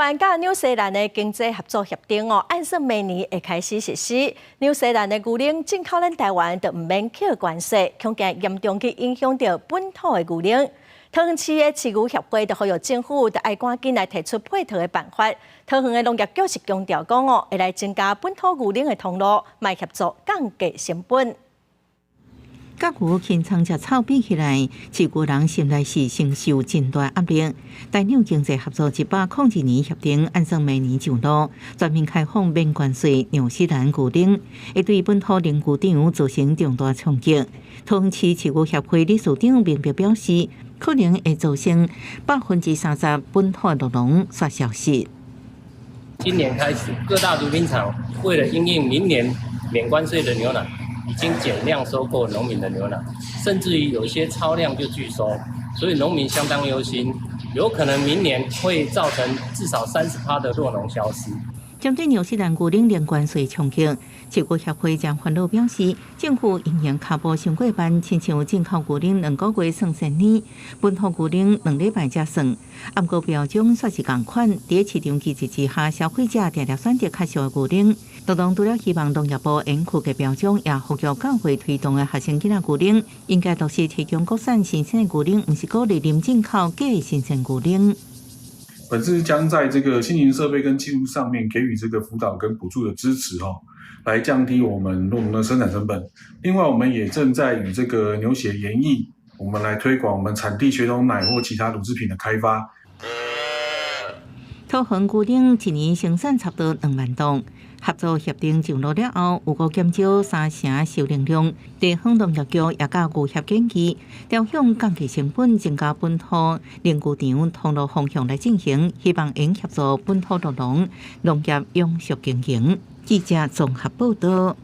灣佮紐西蘭的經濟合作協定哦，按算明年會開始實施。紐西蘭的牛奶進口咱台灣就毋免扣關稅，恐驚嚴重去影響著本土的牛奶。桃園市的飼牛協會就呼籲政府，著愛趕緊來提出配套的辦法。桃園的農業局是強調講哦，會來增加本土牛奶的通路，嘛協助降低成本。佮牛牽倉食草比起來，飼牛人心內是承受真大壓力。台紐經濟合作102年協定按算明年上路，全面開放免關稅紐西蘭牛奶，會對本土奶牛場造成重大衝擊。桃園市飼牛協會理事長明白表示，可能會造成30%本土酪農煞消失。今年開始，各大乳品廠為了因應明年免關稅的牛奶，已經減量收購農民的牛奶，甚至於有一些超量就拒收，所以農民相當憂心，有可能明年會造成至少30%的酪農消失。針對紐西蘭牛奶零關稅衝擊，飼牛協會將煩惱表示，政府應用跤步傷過慢，親像進口牛奶2個月算10年，本土牛奶2禮拜才算。毋過標準煞是仝款，佇市場機制之下，消費者定定選擇較俗的牛奶。酪農除了希望農業部嚴苛的標準，也呼籲教會推動的學生囡仔牛奶，應該都是提供國產新鮮的牛奶，毋是鼓勵啉進口假新鮮牛奶。本次將在這個新型設備跟技術上面給予這個輔導跟補助的支持，哦，來降低我們酪農的生產成本。另外，我們也正在與這個牛協研議，我們來推廣我們產地血統奶或其他乳製品的開發。桃園牛奶一年生產差不多2萬噸，合作協定上路了後，有夠減少三成收奶量。地方農業局也佮牛協建議，調向降低成本、增加本土奶牛場通路方向來進行，希望能協助本土酪農農業永續經營。記者綜合報道。